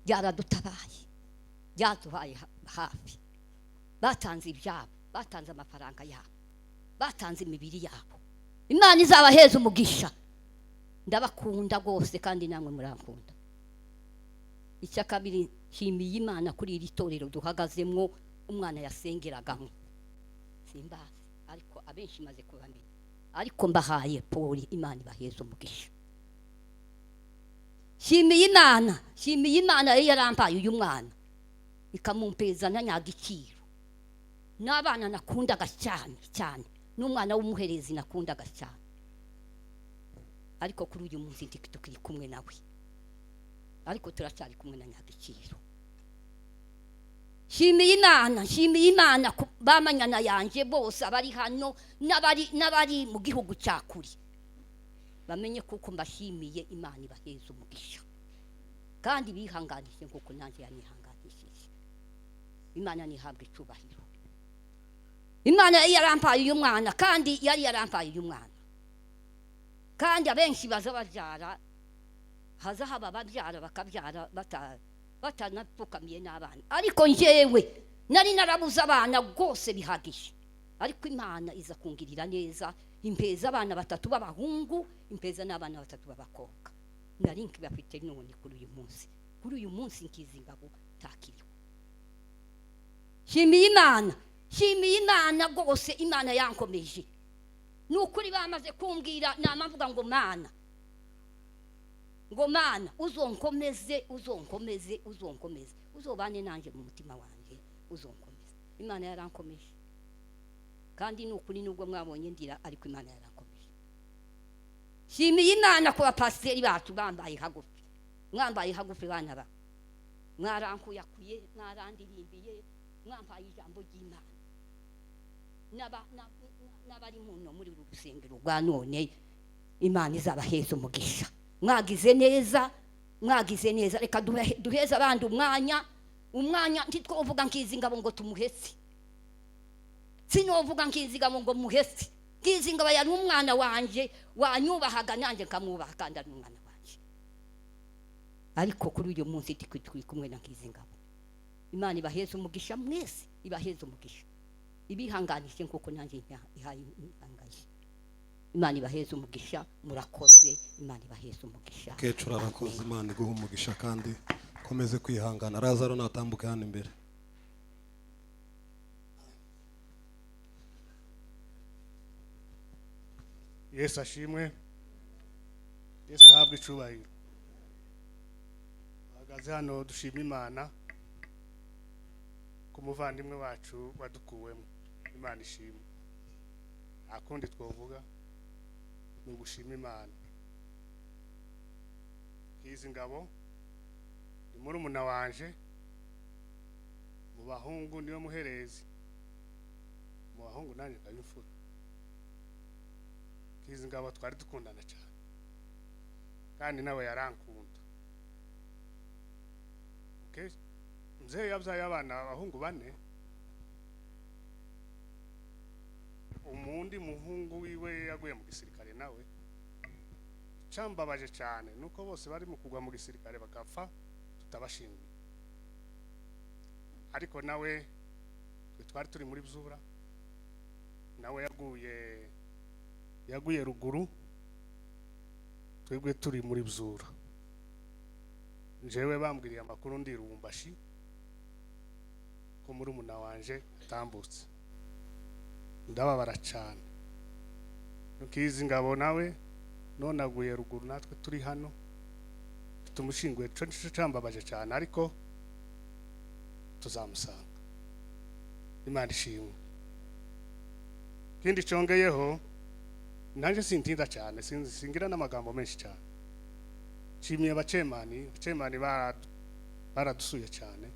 Ryaradutabaye, ryatubaye hafi. Batanze ibyabo, batanze amafaranga yabo, batanze imibiri yabo. Imana izabaheza umugisha. Ndabakunda rwose, kandi namwe murankunda. Icya kabiri, nshimiye Imana kuri iri torero duhagazemwo, umwana yasengeragamo. Simbazi, ariko abenshi maze kubamenya, ariko mbahaye poli. Imana ibaheza umugisha. Nshimiye Imana, nshimiye Imana yari yarampaye uyu mwana, ikamumpeza na Nyagiciro n'abana nakundaga cyane cyane, n'umwana w'umuherezi nakundaga cyane. Ariko kuri uyu munsi tukiri kumwe nawe, ariko turacyari kumwe na Nyagiciro. Nshimiye Imana, nshimiye Imana bamanyana yanjye bose abari hano n'abari mu gihugu cya kure, bamenye kuko mbashimiye. Imana ibaheza umugisha kandi bihanganishije nk'uko nanjye yanihanganishije. Imana ntihabwe icyubahiro. Imana yari yarampaye uyu mwana, kandi yari yarampaye uyu mwana, kandi abenshi baza babyara, haza haba ababyara bakabyara batanapfukamiye n'abana, ariko njyewe nari narabuze abana rwose bihagije. Ariko Imana iza kungirira neza, impeza abana batatu b'abahungu, impeza n'abana batatu b'abakobwa. Nari nkibafite none kuri uyu munsi, kuri uyu munsi nkizi ingabo takiriho. Nshimiye Imana, nshimiye Imana rwose. Imana yankomeje, ni ukuri. Bamaze kumbwira, nama mvuga ngo Mana, ngo Mana, uzonkomeze, uzonkomeze, uzonkomeze, uzobane nanjye mu mutima wanjye, uzonkomeze. Imana yarankomeje, kandi ni ukuri, nubwo mwabonye ndira, ariko Imana yarankomeje. Nshimiye Imana ku bapasiteri bacu bambaye hagufi. Mwambaye hagufi, bana ba mwarankuyakuye, mwarandirimbiye, mwampaye ijambo ry'Imana. N'abari muno muri uru rusengero rwa none, Imana izabaheza umugisha. Mwagize neza, mwagize neza. Reka duheze abandi umwanya. Umwanya ntitwovuga nkizi ngabo ngo tumuhetse, sinovuga nkizi ngabo ngo muhetse. Nkizi ngabo yari umwana wanje wanyubahaga, nanjye nkamwubaha, kandi ari umwana wanje. Ariko kuri uyu munsi turi kumwe na nkizi ngabo. Imana ibaheze umugisha mwese, ibaheze umugisha, ibihanganishe nkuko nanjye ihangaye. Imana ibaheze umugisha, murakoze. Imana ibaheze umugisha. Kecuru arakoze, Imana iguha umugisha kandi komeze kwihangana. Lazaro natambuke hano imbere. Yesu ashimwe, Yesu ahabwe icubahiro. Duhagaze hano dushima Imana ku muvandimwe wacu wadukuwemo. Imana ishimwe, nta kundi twovuga ni ugushima Imana. Nkizi ngabo ni murumuna wanje, mu bahungu niwe muherezi, mu bahungu nanjye nkaba imfura. Nkizi ngabo twari dukundana cyane, kandi nawe yarankunda. Okay? Mzee yabyaye abana abahungu bane, umundi muhungu wiwe yaguye mu gisirikare nawe. Icambabaje cyane nuko bose bari mu kugwa mu gisirikare bagapfa tutabashingiye. Ariko nawe twe twari turi muri Bzura, nawe yaguye ruguru, twebwe turi muri Bzura. Njewe bambwiriye amakuru ndi Lubumbashi ko murumuna wanje atambutse, ndababara cyane. Nkizi ngabo nawe none aguye ruguru, natwe turi hano tumushinguye. Cyo nico cambabaje cyane, ariko tuzamusanga. Imana ishimwe. Ikindi congeyeho, nanjye sintinda cyane, singira n'amagambo menshi cyane. Nshimiye abacemani, abacemani baradusuye cyane,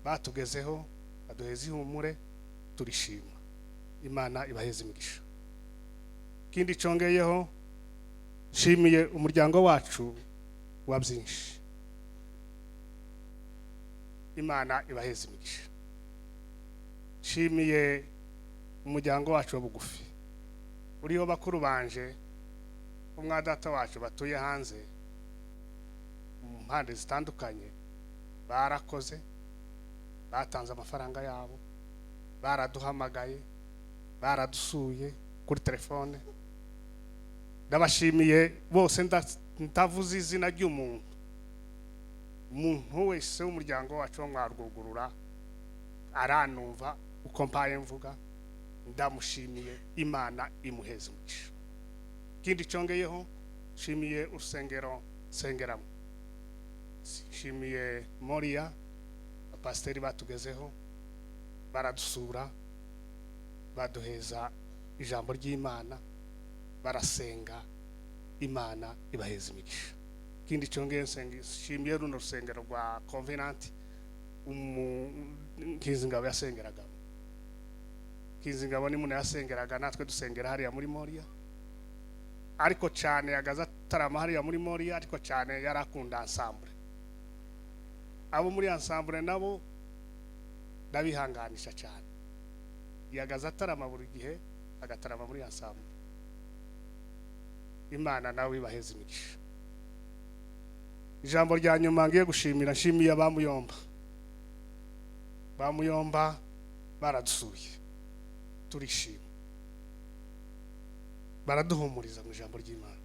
batugezeho, baduheza ihumure, turishima. Imana ibaheze imigisha. Ikindi congeyeho, nshimiye umuryango wacu wa byinshi. Imana ibaheze imigisha. Nshimiye umuryango wacu wa bugufi uriho bakuru banje, umwadata wacu batuye hanze. mu mpande zitandukanye barakoze, batanze amafaranga yabo, baraduhamagaye, baradusuye kuri telefone. Ndabashimiye bose, ndavuze izina ry'umuntu, umuntu wese w'umuryango wacu wo mwarwugurura aranumva uko mpaye mvuga, ndamushimiye, Imana imuheze umugisha. Ikindi cyongeyeho, nshimiye urusengero nsengeramo, nshimiye Moriya, abapasiteri batugezeho, baradusura, baduheza ijambo ry'Imana, barasenga, Imana ibaheza imigisha. Ikindi cyongeye, nshimiye runo rusengero rwa Covenant Nkizingabo yasengeragamo. Nkizingabo ni muno yasengeraga, natwe dusengera hariya muri Moriya, ariko cyane yagaza atarama hariya muri Moriya, ariko cyane yarakunda ensemble. Abo muri ensemble nabo ndabihanganisha cyane, yagaza atarama buri gihe, agatarama muri ensemble. Imana nawe ibaheze imigisha. Ijambo rya nyuma ngiye gushimira, nshimiye abamuyomba. Bamuyomba baradusuye, turishima, baraduhumuriza mu ijambo ry'Imana.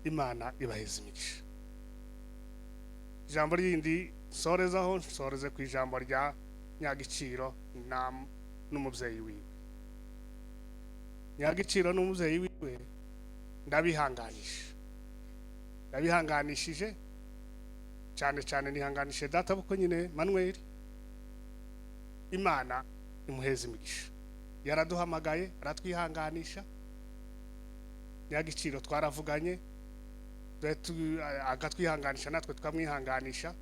Imana ibaheze imigisha. Ijambo rindi nsorezaho, nsoreze ku ijambo rya Nyagiciro n'umubyeyi wiwe. Nyagiciro n'umubyeyi wiwe ndabihanganisha, ndabihanganishije cyane cyane, nihanganishije data buko nyine Manuel. Imana imuheze imigisha, yaraduhamagaye aratwihanganisha. Nyagiciro twaravuganye, akatwihanganisha natwe tukamwihanganisha,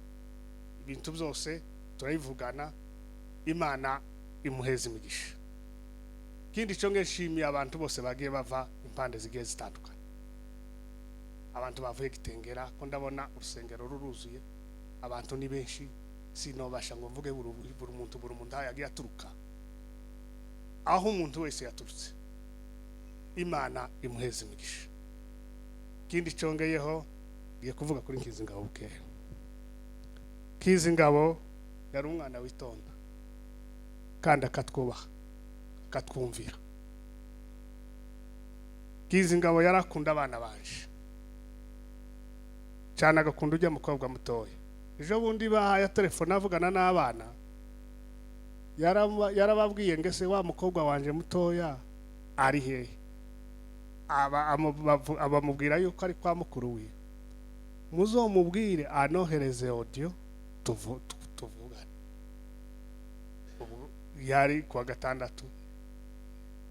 ibintu byose turabivugana. Imana imuheze imigisha. Ikindi cyo nshimiye abantu bose bagiye bava impande zigiye zitandukanye, abantu bavuye Gitengera, ko ndabona urusengero ruruzuye, abantu ni benshi, sinobasha ngo mvuge buri muntu buri muntu aho yagiye aturuka, aho umuntu wese yaturutse, Imana imuheze imigisha. Ikindi cyongeyeho, ngiye kuvuga kuri Nkizingabo bukeya. Nkizingabo yari umwana witonda kandi akatwubaha, akatwumvira. Nkizingabo yarakunda abana banje cyane, agakunda ujya mukobwa mutoya. Ejo bundi bahaye telefone avugana n'abana, yarababwiye ngo ese wa mukobwa wanje mutoya ari hehe? Abamubwira yuko ari kwa mukuru wiwe, muzomubwire anohereze audio tuvugane. Ubu yari kuwa gatandatu,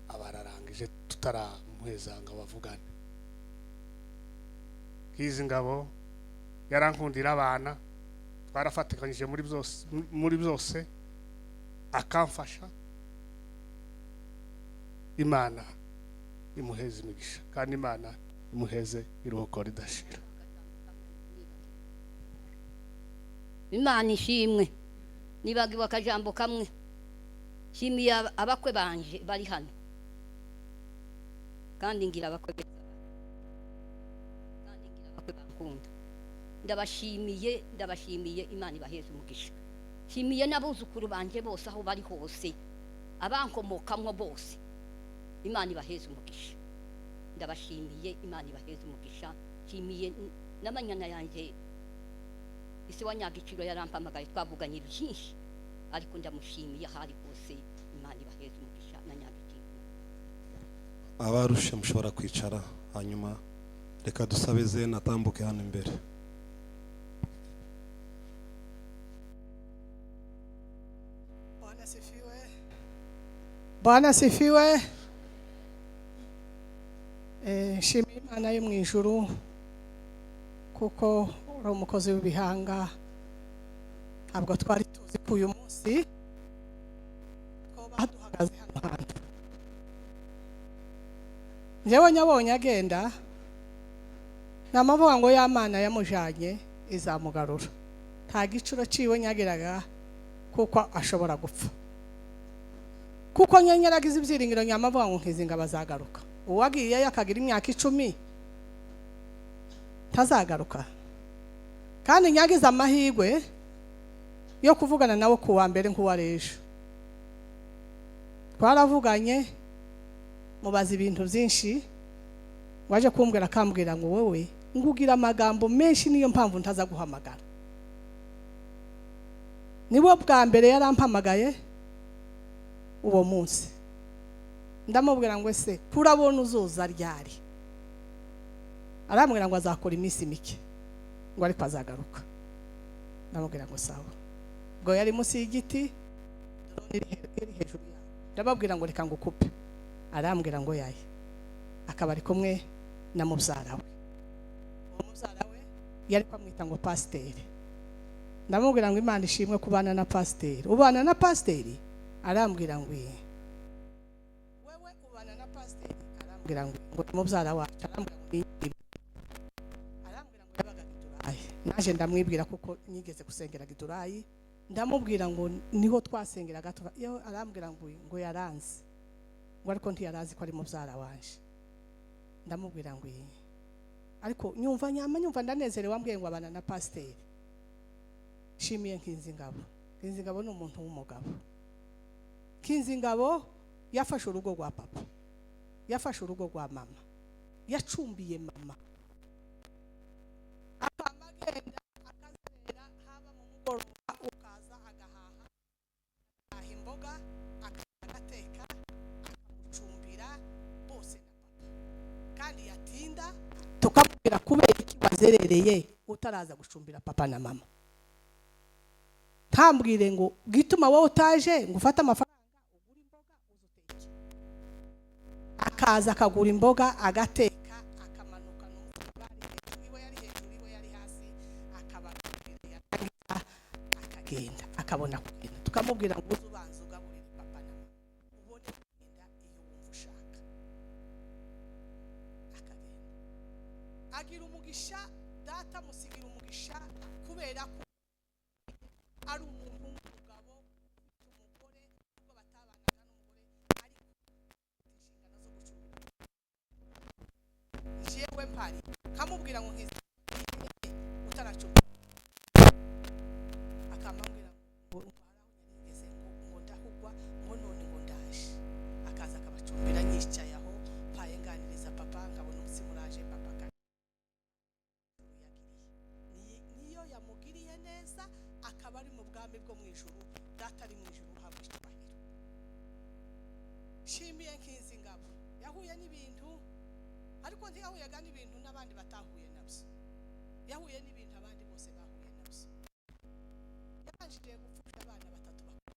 abararangije tutaramuheza ngo bavugane. Nkizingabo yarankundira abana, twarafatikanyije muri byose, muri byose akamfasha. Imana imuheze imigisha kandi Imana imuheze iruhuko ridashira. Imana ishimwe. Nibagiwe akajambo kamwe, nshimiye abakwe banje bari hano, kandi ngira abakwe beza, kandi ngira abakwe bankunda. Ndabashimiye, ndabashimiye, Imana ibaheze umugisha. Nshimiye n'abuzukuru banje bose aho bari hose, abankomokamwo bose, Imana ibaheze umugisha. Ndabashimiye, Imana ibaheze umugisha. Nshimiye n'amanyana yanjye, ise wa Nyagiciro yarampamagaye, twavuganye byinshi, ariko ndamushimiye aho ari hose, Imana ibaheze umugisha na Nyagiciro. Abarushe mushobora kwicara, hanyuma reka dusabe Zena atambuke hano imbere. Bwana sifiwe. Bwana sifiwe. Nshimiye Imana yo mu ijuru kuko uri umukozi w'ibihanga. Ntabwo twari tuzi ko uyu munsi twoba duhagaze hano hantu. Njyewe nyabonye agenda, namavuga ngo ya Mana yamujanye izamugarura. Nta gicuro ciwe nyagiraga kuko ashobora gupfa, kuko nyenyeragize ibyiringiro nyamavuga ngo Nkizinga bazagaruka. Uwagiyeyo akagira imyaka 10 ntazagaruka. Kandi nyagize amahirwe yo kuvugana nawe ku wa mbere nk'uwa ejo. Twaravuganye, mubaza ibintu byinshi, waje kumbwira akambwira ngo wowe ngugira amagambo menshi, niyo mpamvu ntaza guhamagara. Nibo bwa mbere yarampamagaye uwo munsi. Ndamubwira ngo ese kurabona uzoza ryari? Arambwira ngo azakora iminsi mike, ngo ariko azagaruka. Ndamubwira ngo sawa. Ubwo yari munsi y'igiti, drone iri hejuru yawe. Ndababwira ngo reka ngukupe. Arambwira ngo yaye. Akaba ari kumwe na mubyara we. Uwo mubyara we yari kwamwita ngo pasiteri. Ndamubwira ngo Imana ishimwe kubana na pasiteri. Ubana na pasiteri? Arambwira ngo iye. Wewe ubana na pasiteri? Arambwira ngo mubyara wacu. Arambwira ngo ni. Arambwira ngo yabaga Giturayi. Naje ndamwibwira kuko nigeze gusengera Giturayi. Ndamubwira ngo niho twasengeraga tuva. Yewe, arambwira ngo yaranze. Ngo ariko ntiyarazi ko ari mubyara wanje. Ndamubwira ngo iye. Ariko nyumva nyama nyumva ndanezerewe, wambwiye ngo abana na pasiteri. Nshimiye Nkinzingabo. Nkinzingabo ni umuntu w'umugabo. Nkinzingabo yafashe urugo rwa papa, yafashe urugo rwa mama, yacumbiye mama, akama agenda akazera, haba mu mugoroba ukaza agahaha, agahaha imboga, agateka, akamucumbira bose na papa. Kandi yatinda tukamubwira kubera iki wazerereye utaraza gucumbira papa na mama. Ntambwire ngo gituma wowe utaje ngo ufate amafaranga ugure imboga uze uteke. Akaza akagura imboga agateka, akamanuka n'umutwe, iwe yari hejuru, iwe yari hasi, akababwira yarangiza akagenda, akabona kugenda. Tukamubwira ngo uze ubanze ugaburire papa na mama, ubone kugenda iyo wumva ushaka. Akagenda agira umugisha, data amusigira umugisha kubera ko ari umuntu w'umugabo ufite umugore, nubwo batabanaga n'umugore, ariko inshingano zo gucumbika. Jewe mpari kamubwira ngo nkiza utaracumbika, akamubwira ngo narigeze ngo ndahugwa, ngo none ngo ndaje. Akaza akabacumbira, nyicaye aho mpaye nganiriza papa, nkabona umutsima uraje papa niyo yamugiriye neza, akaba ari mu bwami bwo mu ijuru, data ari mu ijuru uhabwa icyubahiro. Nshimiye Nkinzingabo, yahuye n'ibintu, ariko ntiyahuyaga n'ibintu n'abandi batahuye nabyo. Yahuye n'ibintu abandi bose bahuye nabyo. Yabanjije gupfusha abana batatu bakuru.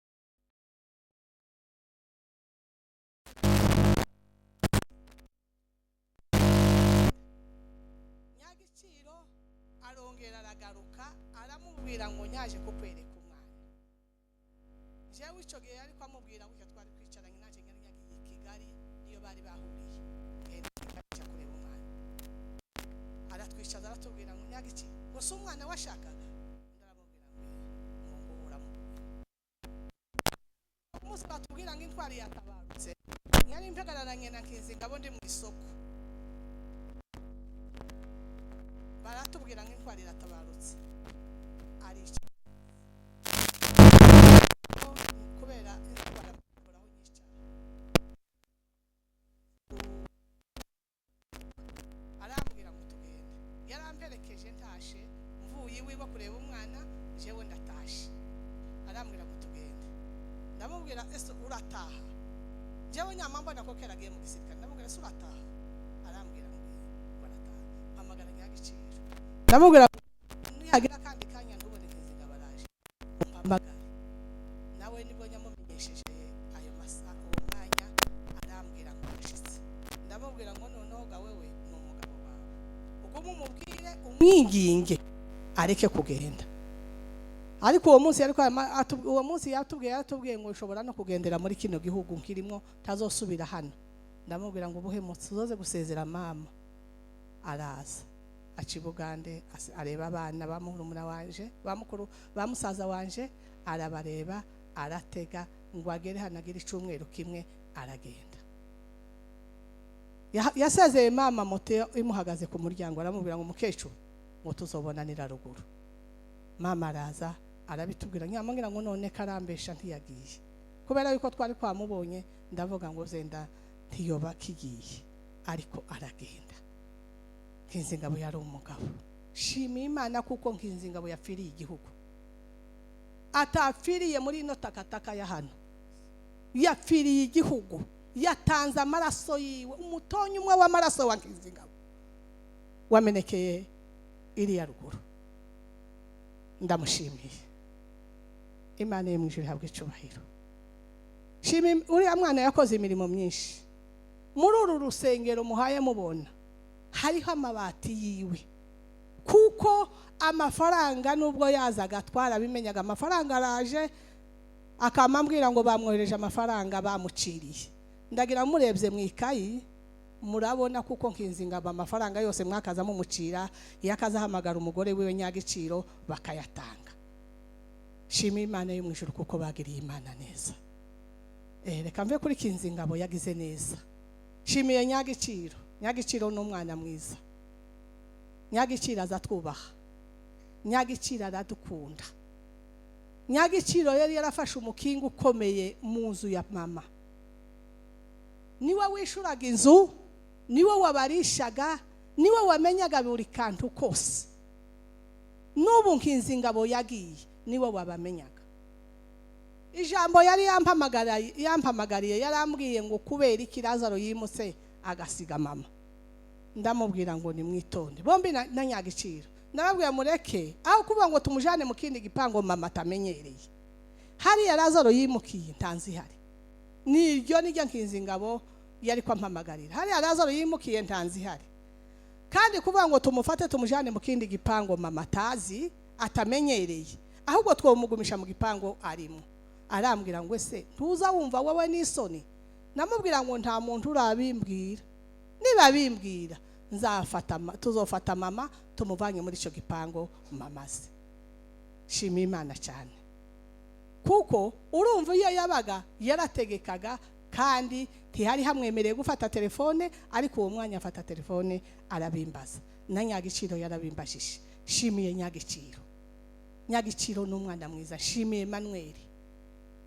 Nyagiciro arongera aragaruka, aramubwira ngo nyaje kukwereka umwana. Jewe icyo gihe ariko amubwira gutya, twari twicaranye, naje nyari nyagiye i Kigali, niyo bari bahuriye. Ngenda njya kureba umwana. Aratwicaza aratubwira ngo Nyagiciro, ngo si umwana washakaga? Undi aramubwira ngo ngo uramubonye. Umunsi batubwira ngo intwari yatabarutse, nyari mpagararanye na Nkinzingabo ndi mu isoko. Baratubwira ngo intwari iratabarutse, aricara kubera intwari aho yicara. Arambwira ngo tugende. Yaramperekeje ntashe, mvuye iwe kureba umwana, jewe ndatashe. Arambwira ngo tugende. Ndamubwira ese urataha? Jewe nyama mbona ko kera agiye mu gisirikare. Ndamubwira ese urataha? Arambwira ngo barataha. Mpamagara Nyagiciro, ndamubwira nihagira akandi kanya ntubone Nkinzingabo araje, umpamagare. Nawe nibwo nyamumenyesheje ayo masaha uwo mwanya, arambwira ngo arashitse. Ndamubwira ngo noneho ga wewe ni umugabo wawe, ugume umubwire umwinginge areke kugenda. Ariko uwo munsi ariko uwo munsi yatubwiye ngo ushobora no kugendera muri kino gihugu nkirimo, tazosubira hano. Ndamubwira ngo ubuhemutse uzoze gusezera mama. Araza aca i Bugande, areba abana ba murumuna wanje, ba mukuru, ba musaza wanje, arabareba, aratega ngo agere hano agire icyumweru kimwe aragenda. Yasezeye mama, moto imuhagaze ku muryango, aramubwira ngo mukecuru ngo tuzobonanira ruguru. Mama araza arabitubwira, nyamubwira ngo none karambesha ntiyagiye, kubera yuko twari twamubonye. Ndavuga ngo zenda ntiyoba kigiye, ariko aragenda. Nkinzingabo yari umugabo. Shima Imana kuko Nkinzingabo yapfiriye igihugu, atapfiriye muri ino takataka ya hano, yapfiriye igihugu, yatanze amaraso yiwe. Umutonyi umwe w'amaraso wa Nkinzingabo wamenekeye iriya ruguru. Ndamushimiye. Imana yo mu ijuru ihabwa icubahiro. Shima uriya mwana yakoze imirimo myinshi muri uru rusengero muhaye mubona hariho amabati yiwe, kuko amafaranga nubwo yazaga twarabimenyaga. Amafaranga araje akamambwira ngo bamwohereje amafaranga bamuciriye. Ndagira murebye mu ikayi murabona, kuko Nkinzingabo amafaranga yose mwakaza mumucira, iyo akazahamagara umugore wiwe Nyagiciro bakayatanga. Shima Imana yo mu ijuru kuko bagiriye Imana neza. Reka mve kuri Kinzingabo yagize neza. Shimiye Nyagiciro. Nyagiciro ni umwana mwiza. Nyagiciro azatwubaha, Nyagiciro aradukunda. Nyagiciro yari yarafashe umukingo ukomeye mu nzu ya mama, niwe wishuraga inzu, niwe wabarishaga, niwe wamenyaga buri kantu kose. N'ubu Nkinzingabo yagiye niwe wabamenyaga. Ijambo yari yampamagariye, yarambwiye ngo kubera iki Lazaro yimutse agasiga mama? Ndamubwira ngo nimwitonde bombi na Nyagiciro. Ndababwira mureke aho kuvuga ngo tumujane mu kindi gipango mama atamenyereye. Hariya Lazaro yimukiye ntanzi ihari, niryo nijya Nkinzingabo yari kwampamagarira. Hariya Lazaro yimukiye ntanzi ihari, kandi kuvuga ngo tumufate tumujane mu kindi gipango mama atazi atamenyereye, ahubwo twomugumisha mu gipango arimo. Arambwira ngo ese ntuza wumva wowe n'isoni? Namubwira ngo nta muntu urabimbwira, niba bimbwira nzafata tuzofata mama tumuvanye muri icyo gipango mama ze. Shima Imana cyane kuko urumva iyo yabaga yarategekaga, kandi ntihari hamwemereye gufata telefone, ariko uwo mwanya afata telefone arabimbaza. Na Nyagiciro yarabimbajije. Shimiye Nyagiciro. Nyagiciro ni umwana mwiza. Shimiye Manuel.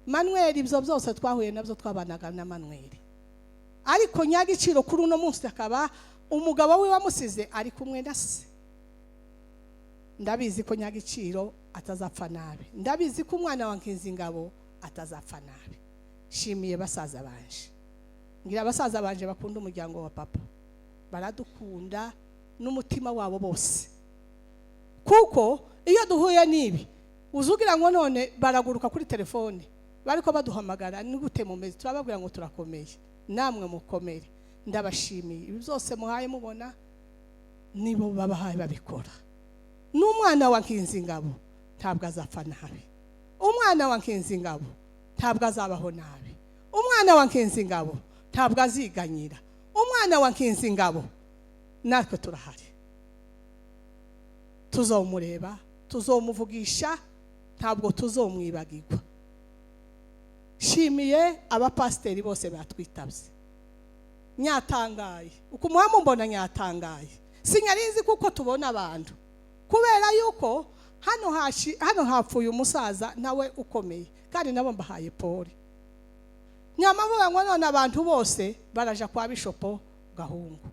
Manuel ibyo byose twahuye nabyo, twabanaga na Manuel, ariko Nyagiciro kuri uno munsi akaba umugabo we wamusize ari kumwe na se. Ndabizi ko Nyagiciro atazapfa nabi, ndabizi ko umwana wa Nkinzingabo atazapfa nabi. Shimiye basaza banje, ngira abasaza banje bakunda umuryango wa papa, baradukunda n'umutima wabo bose, kuko iyo duhuye n'ibi uzugira ngo none baraguruka kuri telefone bariko baduhamagara, ni gute mumeze? Turababwira ngo turakomeye, namwe mukomere. Ndabashimiye ibi byose muhaye mubona nibo babahaye babikora. N'umwana wa Nkinzingabo ntabwo azapfa nabi, umwana wa Nkinzingabo ntabwo azabaho nabi, umwana wa Nkinzingabo ntabwo aziganyira, umwana wa Nkinzingabo natwe turahari, tuzomureba, tuzomuvugisha, ntabwo tuzomwibagirwa. Shimiye abapasiteri bose batwitabye. Nyatangaye uko mumbona, nyatangaye sinyarinzi kuko tubona abantu, kubera yuko hano hapfuye umusaza nawe ukomeye, kandi nabo mbahaye pole. Nyamavuga ngo none abantu bose baraja kwa Bishopo Gahungu,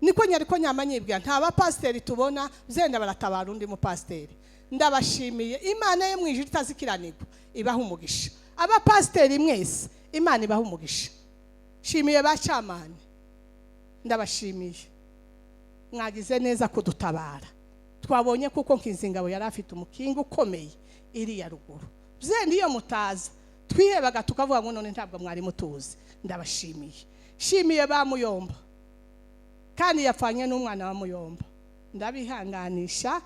niko nyariko nyamanyibwira. Nta bapasiteri tubona zenda baratabara undi mupasiteri. Ndabashimiye. Imana yo mu ijuru itazikiranirwa ibaha umugisha. Abapasiteri mwese Imana ibaha umugisha. Shimiye bacamane, ndabashimiye, mwagize neza kudutabara. Twabonye kuko Nkinzingabo yari afite umukingo ukomeye iriya ruguru, byenda iyo mutaza twihebaga tukavuga ngo none ntabwo mwari mutuzi. Ndabashimiye. Shimiye ba Muyomba, kandi yapfanye n'umwana wa Muyomba, ndabihanganisha,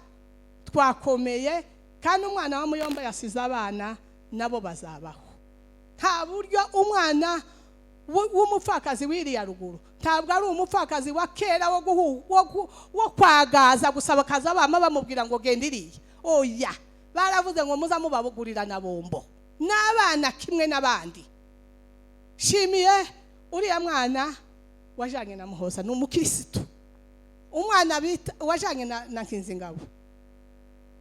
twakomeye. Kandi umwana wa Muyomba yasize abana nabo bazabaho. Nta buryo umwana w'umupfakazi w'iriya ruguru ntabwo ari umupfakazi wa kera wo kwagaza gusa bakaza bama bamubwira ngo genda iriya. Oya, baravuze ngo muza mubabugurira na bombo n'abana kimwe n'abandi. Shimiye uriya mwana wajanye na Muhoza, ni umukirisitu, umwana bita wajanye na Nkinzingabo.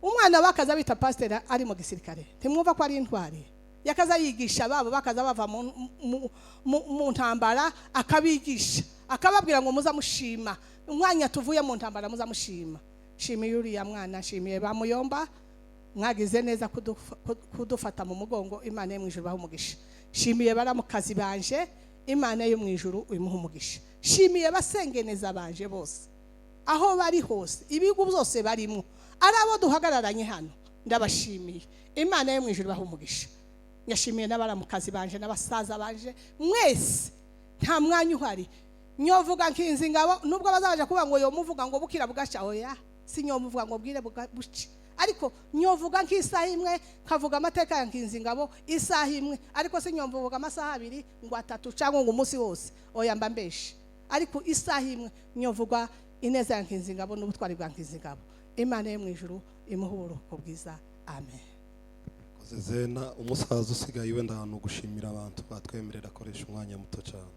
Umwana bakaza bita pasiteri ari mu gisirikare, ntimwumva ko ari intwari? Yakaza yigisha babo bakaza bava mu ntambara, akabigisha, akababwira ngo muzamushima umwanya tuvuye mu ntambara, muzamushima. Shimiye uriya mwana, nshimiye ba muyomba, mwagize neza kudufata mu mugongo. Imana yo mu ijuru ibahe umugisha. Shimiye baramukazi banje, Imana yo mu ijuru imuha umugisha. Shimiye basengeneza banje bose aho bari hose, ibihugu byose barimo, ari abo duhagararanye hano, ndabashimiye. Imana yo mu ijuru ibahe umugisha. Nyashimiye n'abaramukazi banje n'abasaza banje mwese. Nta mwanya uhari nyovuga nkinzi ngabo, nubwo bazabaje kuvuga ngo yomuvuga ngo bukira bugaca. Oya, si nyomuvuga ngo bwire buce, ariko nyovuga nk'isaha imwe nkavuga amateka ya nkinzi ngabo isaha imwe, ariko si nyomuvuga amasaha 2 ngo 3 cyangwa ngo umunsi wose. Oya, mba mbeshe. Ariko isaha imwe nyovuga ineza ya nkinzi ngabo n'ubutwari bwa nkinzi ngabo. Imana yo mu ijuru imuhe uburuhuko bwiza. Amen. Koze Zena. Umusaza usigaye wenda ahantu gushimira abantu batwemerera akoresha umwanya muto cyane.